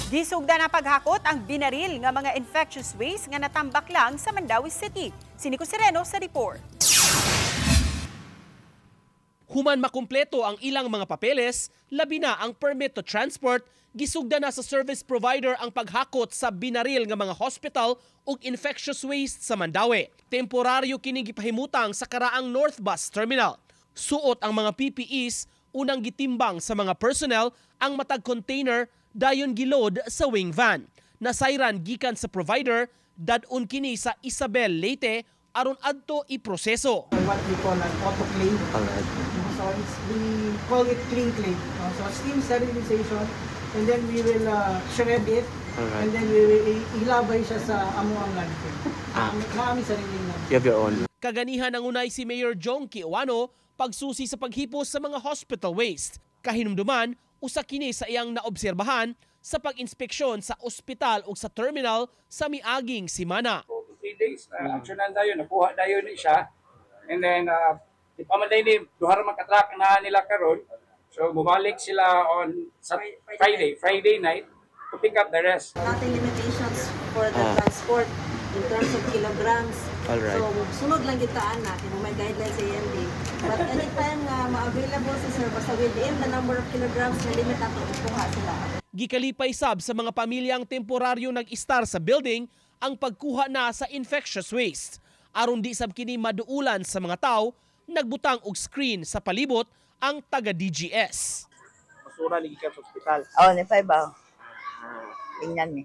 Gisugda na paghakot ang binaril nga mga infectious waste nga natambak lang sa Mandaue City. Si Nico Sereno sa report. Human makumpleto ang ilang mga papeles, labi na ang permit to transport, gisugda na sa service provider ang paghakot sa binaril nga mga hospital ug infectious waste sa Mandaue. Temporaryo kini gipahimutang sa karaang North Bus Terminal. Suot ang mga PPEs, unang gitimbang sa mga personnel ang matag container, dayon giload sa wing van. Nasayran gikan sa provider, dad-on kini sa Isabel, Leyte aron adto iproseso. What we call an autoclave. So we call it clean clave. So steam sterilization, and then we will shred it, and then we will ilabay siya sa amoang landfill. Na aming sariling landfill. You have your own. Kaganihan nangunay si Mayor Jonkie Ouano pagsusi sa paghipos sa mga hospital waste. Kahinumduman, usa kini sa iyang naobserbahan sa pag-inspeksyon sa ospital ug sa terminal sa miaging simana. 3 days, actionan dayon, nakuha dayon ni siya. And then, di pa man ni, duha ra man ka truck na nila karon. So, bumalik sila on Friday, Friday night to pick up the rest. Nothing limitations for the transport in terms of kilograms. So, sunod lang kita ana, kung may guidelines sa AMD. But anytime nga ma-available si sir, basta within the number of kilograms na limit nato, ikuha sila. Gikalipay sab sa mga pamilyang temporaryo nag-istar sa building ang pagkuha na sa infectious waste. Aron di sab kini maduulan sa mga tao, nagbutang og screen sa palibot ang taga DGS. Basura ni gikan sa ospital. Oh, ni five ba? Tingnan ni.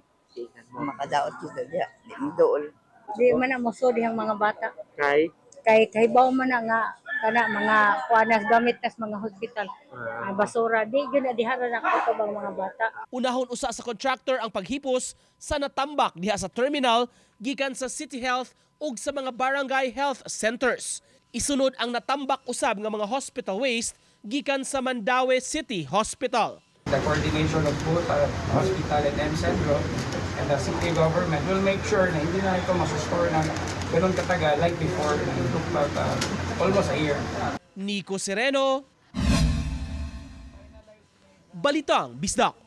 Makadaot dito diya. Di mo dool. Di man na mosud ang mga bata. Kay Kay kahibaw man na nga kana mga kuanas gamit nas mga hospital. Ah, basura di gyud na dihara na kutob ang mga bata. Unahon usa sa contractor ang paghipos sa natambak diha sa terminal gikan sa City Health ug sa mga barangay health centers. Isunod ang natambak usab nga mga hospital waste gikan sa Mandaue City Hospital. The coordination of both hospital and M Centro and the city government will make sure na hindi na ito masustore ng ganun katagal like before na it took about almost a year. Nico Sereno, Balitang Bisdak.